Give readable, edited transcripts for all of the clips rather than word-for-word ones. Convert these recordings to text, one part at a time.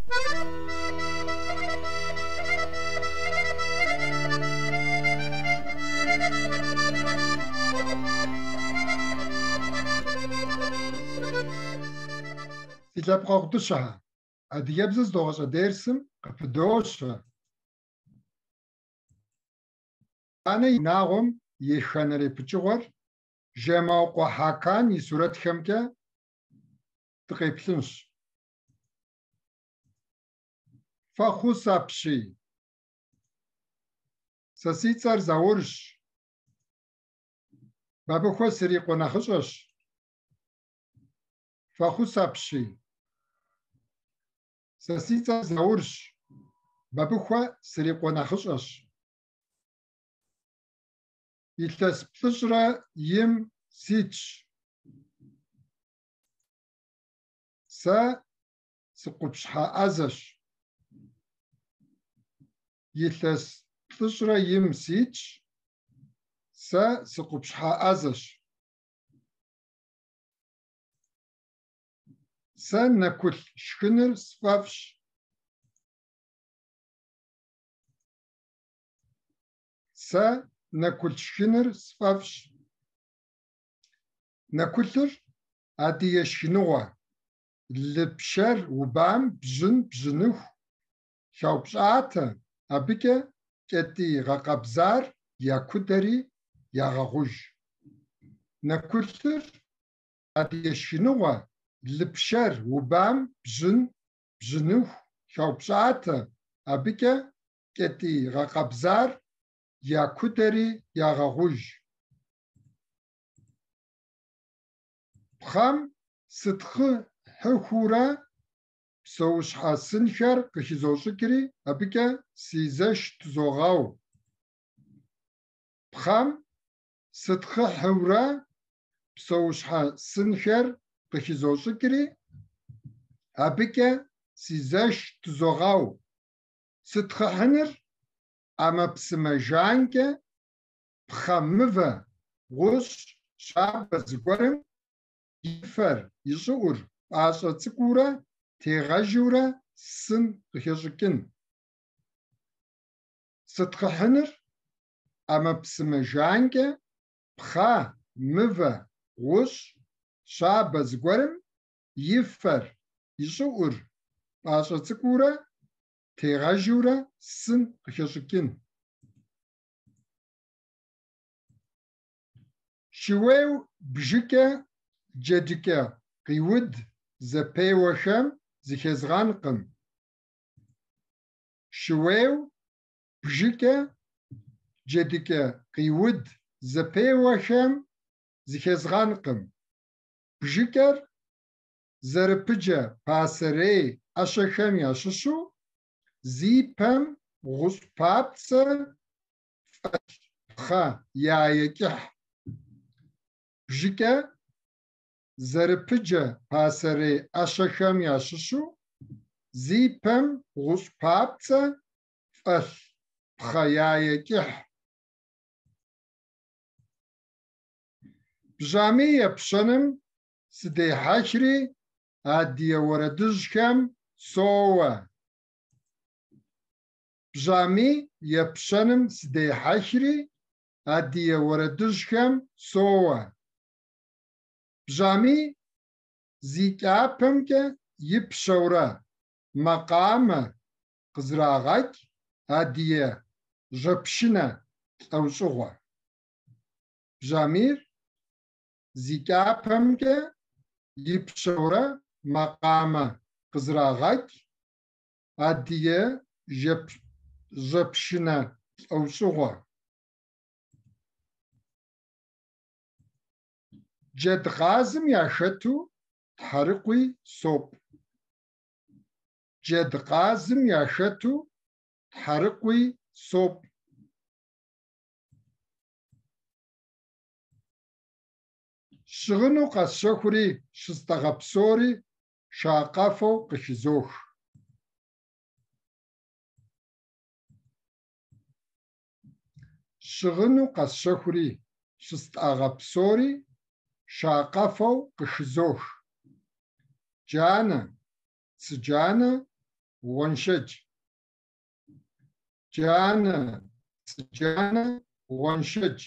Си лъэпкъэгъу дыщэхэ, адыгэбзэ зыдогъащӏэ дерсым къыпыдощэ. Анэ и унагъуэм и еханэрей пычыгъуэр Жэмаукъуэ Хьэкан и сурэтхэмкӏэ дыкъеплъынщ. Фэхъус апщий! Сэ си цӏэр Заурщ. Бабыхуэ срикъуэ нэхъыщӏэщ. Фэхъус апщий! Сэ си цӏэр Заурщ. Бабыхуэ срикъуэ нэхъыщӏэщ. Илъэс плӏыщӏрэ им ситщ. Сэ сыкъупщхьэ ӏэзэщ. Илъэс плӏыщӏрэ им ситщ. Сэ сыкъупщхьэ ӏэзэщ. Сэ нэкулъ шхыныр сфӏэфӏщ. Сэ нэкулъ шхыныр сфӏэфӏщ. Нэкулъыр адыгэ шхыныгъуэ, лы пшэр убам бжьын, бжьыныху хаупщӏатэ, абыкӏэ кӏэтӏий гъэкъэбзар якудэри ягъэгъуж. Нэкулъыр адыгэ шхыныгъуэ, лы пшэр убам бжьын, бжьыныху хаупщӏатэ, абыкӏэ кӏэтӏий гъэкъэбзар якудэри ягъэгъуж. Пхъэм сытхъыхьурэ псэущхьэ сынхэр къыхызощӏыкӏри, абыкӏэ си зэш тызогъэу. Пхъэм сытхъыхьурэ псэущхьэ сынхэр къыхызощӏыкӏри, абыкӏэ си зэш тызогъэу. Сытхъыхьыныр ӏэмэпсымэ жанкӏэ пхъэ, мывэ, гъущӏ щабэ зыгуэрым и фэр, и щӏыӏур пӏащӏэ цӏыкӏуурэ тегъэжурэ сын къыхэщӏыкӏын. Сытхъыхьыныр ӏэмэпсымэ жанкӏэ пхъэ, мывэ, гъущӏ щабэ зыгуэрым и фэр, и щӏыӏур пӏащӏэ цӏыкӏуурэ тегъэжурэ сын къыхэщӏыкӏын. Шууей бжыкӏэ джэдыкӏэ къиуд зэпеуэхэм зыхезгъэнкъым. Шууей бжыкӏэ джэдыкӏэ къиуд зэпеуэхэм зыхезгъэнкъым. Бжыкӏэр зэрыпыджэ пасэрей ӏэщэхэм ящыщу зи пэм гъущӏ папцӏэ фӏэлъ пхъэ яе кӏыхь. Бжыкӏэ зэрыпыджэ пасэрей ӏэщэхэм ящыщу зи пэм гъущӏ папцӏэ фӏэлъ пхъэ яе кӏыхь. Бжьамий епщэным сыдехьэхри адыгэ уэрэдыжьхэм соуэ. Бжьамий епщэным сыдехьэхри адыгэ уэрэдыжьхэм соуэ. Бжьамий зи кӏапэмкӏэ ипщэурэ макъамэ къызэрагъэкӏ адыгэ жьэпшынэ лӏэужьыгъуэ. Бжьамийр зи кӏапэмкӏэ ипщэурэ макъамэ къызэрагъэкӏ адыгэ жьэпшынэ лӏэужьыгъуэ. Джэдкъазым яхэту тхьэрыкъуи сопӏ. Джэдкъазым яхэту тхьэрыкъуи сопӏ. Щыгъыну къэсщэхури щыстӏэгъэ псори шакъэфэу къыхызох. Щыгъыну къэсщэхури щыстӏэгъэ псори шакъэфэу къыхызох. Джанэ, цыджанэ, гъуэншэдж. Джанэ, цыджанэ, гъуэншэдж.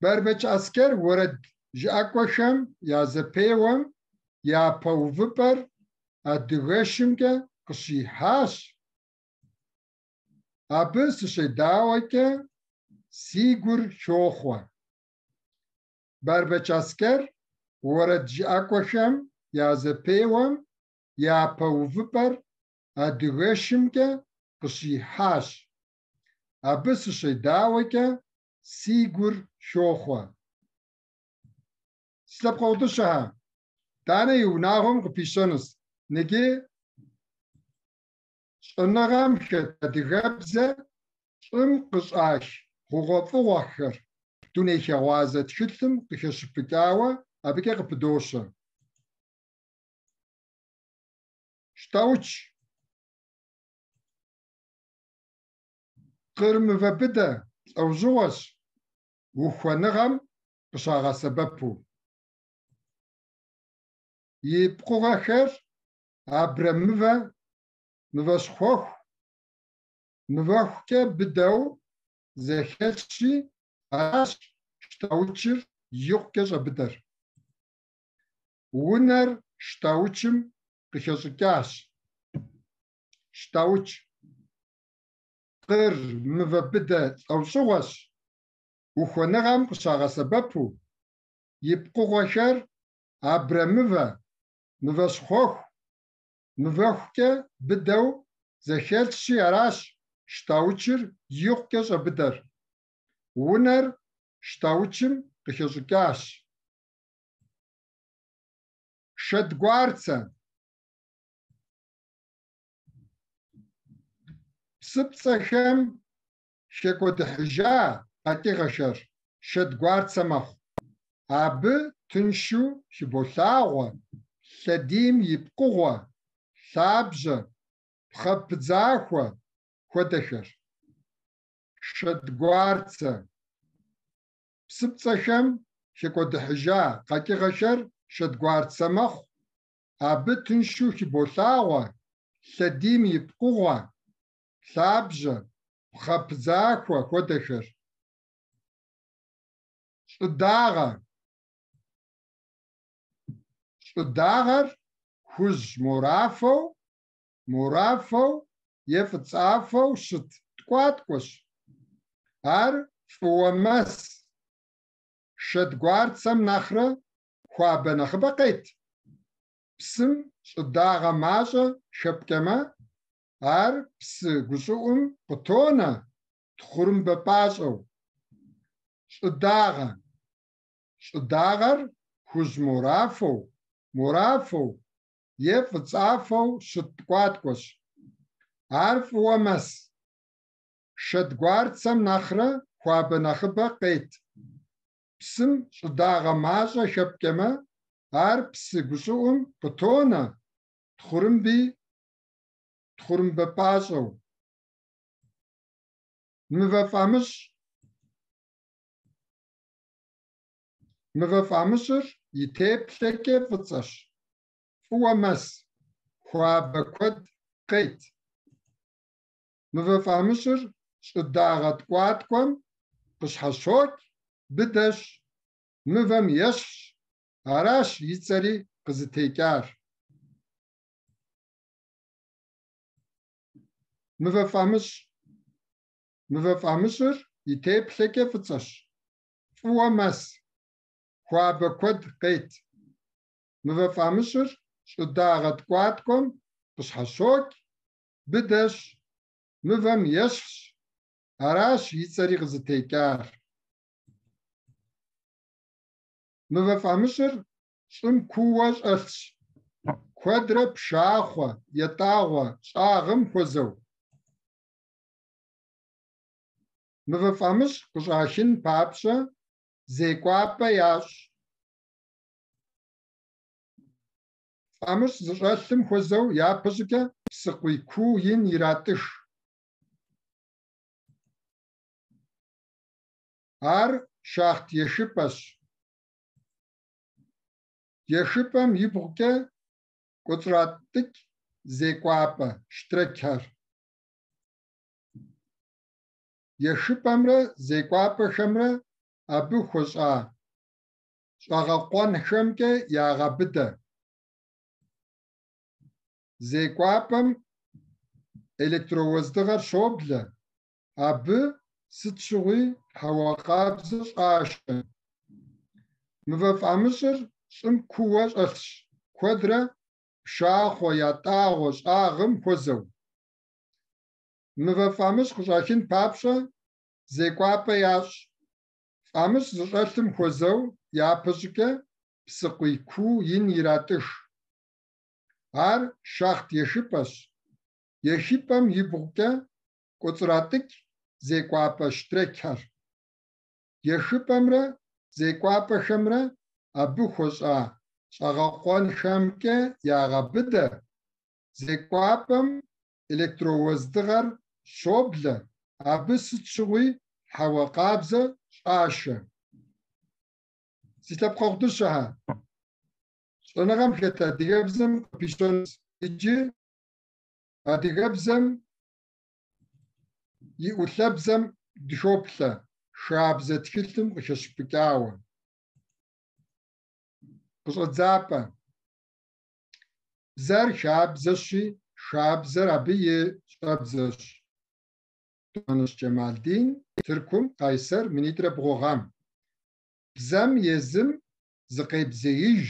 Бэрбэч Аскэр уэрэд жыӏэкӏуэхэм я зэпеуэм япэ увыпӏэр адыгэшымкӏэ къыщихьащ. Абы сыщедаӏуэкӏэ си гур хохъуэ. Бэрбэч Аскэр уэрэд жыӏэкӏуэхэм я зэпеуэм япэ увыпӏэр адыгэшымкӏэ къыщихьащ. Абы сыщедаӏуэкӏэ си гур хохъуэ. Си лъэпкъэгъу дыщэхэ, Данэ и унагъуэм къыпищэнущ. Ныджы щӏэныгъэм хэт адыгэбзэ щӏым къыщӏах хъугъуэфӏыгъуэхэр дунейхэгъуазэ тхылъым къыхэщыпыкӏауэ абыкӏэ къыпыдощэ. Щтауч. Къыр мывэ быдэ лӏэужьыгъуэщ ухуэныгъэм къыщагъэсэбэпу. И пкъыгъуэхэр абрэмывэ, мывэщхъуэху, мывэхукӏэ быдэу зэхэлъщи, аращ щтаучыр икъукӏэ щӏэбыдэр. Унэр щтаучым къыхэщӏыкӏащ. Щтауч. Къыр мывэ быдэ лӏэужьыгъуэщ, ухуэныгъэм къыщагъэсэбэпу, и пкъыгъуэхэр абрэмывэ, мывэщхъуэху, мывэхукӏэ быдэу зэхэлъщи, аращ щтаучыр икъукӏэ щӏэбыдэр. Унэр щтаучым къыхэщӏыкӏащ. Шэдгуарцэ. Псыпцӏэхэм хэкӏуэдыхьыжа къэкӏыгъэхэр шэдгуарцэ мэхъу. Абы тыншу хыболъагъуэ лъэдийм и пкъыгъуэ, лъабжьэ, пхъэ пыдзахуэ хуэдэхэр. Шэдгуарцэ. Псыпцӏэхэм хэкӏуэдыхьыжа къэкӏыгъэхэр шэдгуарцэ мэхъу. Абы тыншу хыболъагъуэ лъэдийм и пкъыгъуэ, лъабжьэ, пхъэ пыдзахуэ хуэдэхэр. Щӏыдагъэ. Щӏыдагъэр хужь морафэу, морафэу е фӏыцӏафэу щыт ткӏуаткӏуэщ. Ар фӏыуэ мэс, шэдгуарцэм нэхърэ хуабэ нэхъыбэ къет. Псым щӏыдагъэ мащӏэ хэпкӏэмэ, ар псы гущӏыӏум къытонэ, тхъурымбэ пӏащӏэу. Щӏыдагъэ. Щӏыдагъэр хужь морафэу, морафэу е фӏыцӏафэу щыт ткӏуаткӏуэщ. Ар фӏыуэ мэс. Шэдгуарцэм нэхърэ хуабэ нэхъыбэ къет. Псым щӏыдагъэ мащӏэ хэпкӏэмэ, ар псы гущӏыӏум къытонэ, тхъурымби тхъурымбэ пӏащӏэу. Мывэ фӏамыщӏ. Мывэ фӏамыщӏыр и теплъэкӏэ фӏыцӏэщ, фӏыуэ мэс, хуабэ куэд къет. Мывэ фӏамыщӏыр щӏыдагъэ ткӏуаткӏуэм къыщхьэщокӏ, быдэщ, мывэм ещхьщ, аращ и цӏэри къызытекӏар. Мывэ фӏамыщӏ. Мывэ фӏамыщӏыр и теплъэкӏэ фӏыцӏэщ, фӏыуэ мэс, хуабэ куэд къет. Мывэ фӏамыщӏыр щӏыдагъэ ткӏуаткӏуэм къыщхьэщокӏ, быдэщ, мывэм ещхьщ, аращ и цӏэри къызытекӏар. Мывэ фӏамыщӏыр щӏым кууэ щӏэлъщ, куэдрэ пшахъуэ, ятӏагъуэ щӏагъым хуэзэу. Мывэ фӏамыщӏ къыщӏахын папщӏэ зекӏуапӏэ ящӏ. Фӏамыщӏ зыщӏэлъым хуэзэу япэщӏыкӏэ псыкъуий куу ин иратӏых. Ар шахт ехыпӏэщ. Ехыпӏэм ибгъукӏэ кӏуэцӏратӏыкӏ зекӏуапӏэ штрэкхэр. Ехыпӏэмрэ зекӏуапӏэхэмрэ абы хуэщӏа щӏэгъэкъуэнхэмкӏэ ягъэбыдэ. Зекӏуапӏэм электроуэздыгъэр щоблэ, абы сыт щыгъуи хьэуа къабзэ щӏашэ. Мывэ фӏамыщӏыр щӏым кууэ щӏэлъщ, куэдрэ пшахъуэ, ятӏагъуэ щӏагъым хуэзэу. Мывэ фӏамыщӏ къыщӏахын папщӏэ зекӏуапӏэ ящӏ. Фӏамыщӏ зыщӏэлъым хуэзэу япэщӏыкӏэ псыкъуий куу ин иратӏых. Ар шахт ехыпӏэщ. Ехыпӏэм ибгъукӏэ кӏуэцӏратӏыкӏ зекӏуапӏэ штрэкхэр. Ехыпӏэмрэ зекӏуапӏэхэмрэ абы хуэщӏа щӏэгъэкъуэнхэмкӏэ ягъэбыдэ, зекӏуапӏэм электроуэздыгъэр щоблэ, абы сыт щыгъуи хьэуа къабзэ щӏашэ. Си лъэпкъэгъу дыщэхэ, щӏэныгъэм хэт адыгэбзэм къыпищэнущ. Иджы адыгэбзэм и ӏулъэбзэм дыхоплъэ, хабзэ тхылъым къыхэщыпыкӏауэ. Къыщӏэдзапӏэ. Бзэр хабзэщи, хабзэр абы и щӏэбзэщ. Думэныщ Джэмалдин, Тыркум, Къайсэр, 2002 гъэм. Бзэм езым зыкъебзеиж.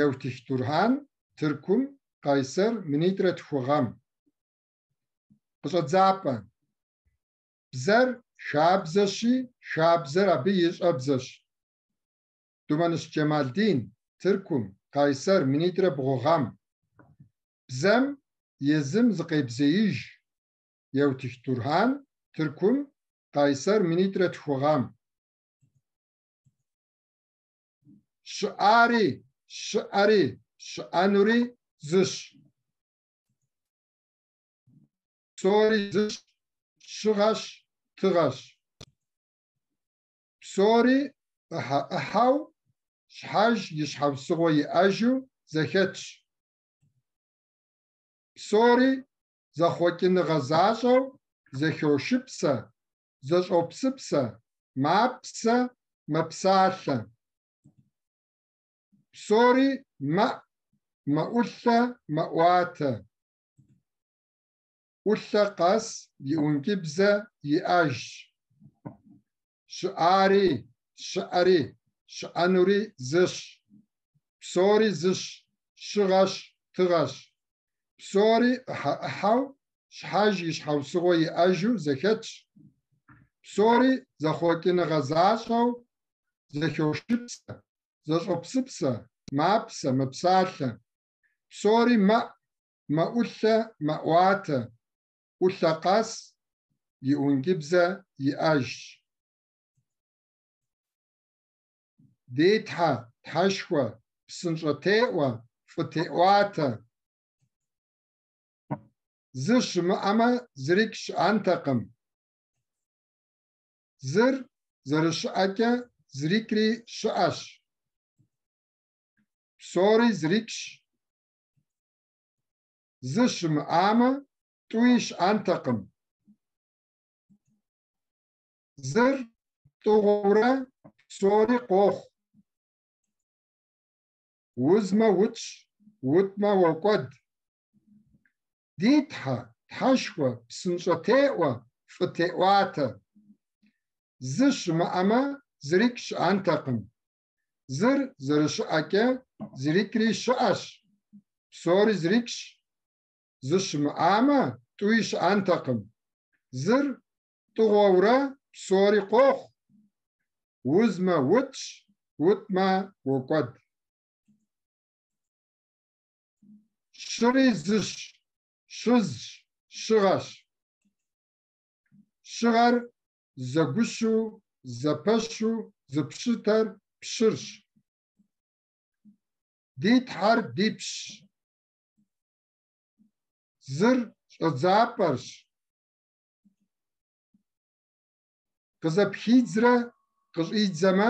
Еутых Турхьан, Тыркум, Къайсэр, 2002 гъэм. Къыщӏэдзапӏэ. Бзэр хабзэщи, хабзэр абы и щӏэбзэщ. Думэныщ Джэмалдин, Тыркум, Къайсэр, 2002 гъэм. Бзэм езым зыкъебзеиж. Еутых Турхьан, Тыркум, Къайсэр, 2002 гъэм. Щыӏари, щыӏэри, щыӏэнури зыщ. Псори зыщ, щыгъэщ, тыгъэщ. Псори ӏыхьэ-ӏыхьэу, щхьэж и щхьэусыгъуэ иӏэжу зэхэтщ. Псори зэхъуэкӏыныгъэ защӏэу зэхошыпсэ, зэщӏопсыпсэ, мапсэ, мэпсалъэ. Псори мэӏу, мэӏулъэ, мэӏуатэ. ӏулъэ къэс и ӏункӏыбзэ иӏэжщ. Щыӏари, щыӏэри, щыӏэнури зыщ. Псори зыщ, щыгъэщ, тыгъэщ. Псори ӏыхьэ-ӏыхьэу, щхьэж и щхьэусыгъуэ иӏэжу зэхэтщ. Псори зэхъуэкӏыныгъэ защӏэу зэхошыпсэ, зэщӏопсыпсэ, мапсэ, мэпсалъэ. Псори мэӏу, мэӏулъэ, мэӏуатэ. ӏулъэ къэс и ӏункӏыбзэ иӏэжщ. Ди Тхьэ, Тхьэшхуэ, псынщӏэтеӏуэ, фӏытеӏуатэ. Зы щымыӏэмэ, зырикӏ щыӏэнтэкъым. Зыр зэрыщыӏэкӏэ зырикӏри щыӏэщ. Псори зырикӏщ. Зы щымыӏамэ, тӏуи щыӏэнтэкъым. Зыр тӏыгъуэурэ псори къохъу. Узмэ утщ, утӏмэ уокӏуэд. Ди Тхьэ, Тхьэшхуэ, псынщӏэтеӏуэ, фӏытеӏуатэ. Зы щымыӏэмэ, зырикӏ щыӏэнтэкъым. Зыр зэрыщыӏэкӏэ зырикӏри щыӏэщ. Псори зырикӏщ. Зы щымыӏамэ, тӏуи щыӏэнтэкъым. Зыр тӏыгъуэурэ псори къохъу. Узмэ утщ, утӏмэ уокӏуэд. Щыри зыщ, щызщ, щыгъэщ. Щыгъэр зэгущу, зэпэщу зыпщытэр пщырщ. Ди Тхьэр дипщщ. Зыр щӏэдзапӏэрщ. Къызэпхидзрэ къыщӏидзэмэ,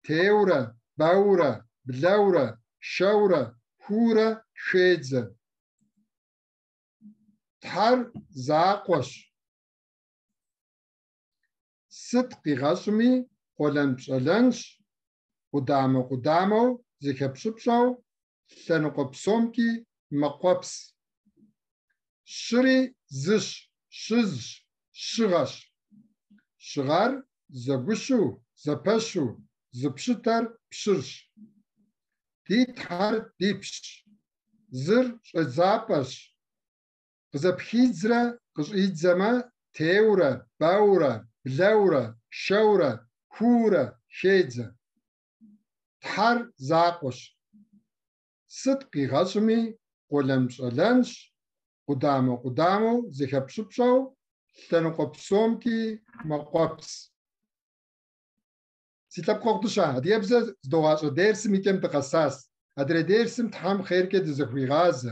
теурэ, бэурэ, блэурэ, шэурэ, хуурэ хедзэ. Тхьэр закъуэщ. Сыт къигъэщӏми къуэлэнпщӏэлэнщ, къудамэ-къудамэу зэхэпщӏыпщӏэу, лъэныкъуэ псомкӏи мэкъуэпс. Щыри зыщ, щызщ, щыгъэщ. Щыгъэр зэгущу, зэпэщу зыпщытэр пщырщ. Ди Тхьэр дипщщ. Зыр щӏэдзапӏэщ. Къызэпхидзрэ къыщӏидзэмэ, теурэ, бэурэ, блэурэ, шэурэ, хуурэ хедзэ. Тхьэр закъуэщ. Сыт къигъэщӏми къуэлэнпщӏэлэнщ, къудамэ-къудамэу зэхэпщӏыпщӏэу, лъэныкъуэ псомкӏи мэкъуэпс. Си лъэпкъэгъу дыщэ, адыгэбзэ зыдогъащӏэ дерсым и кӏэм дыкъэсащ. Адрей дерсым Тхьэм хъеркӏэ дызэхуигъазэ.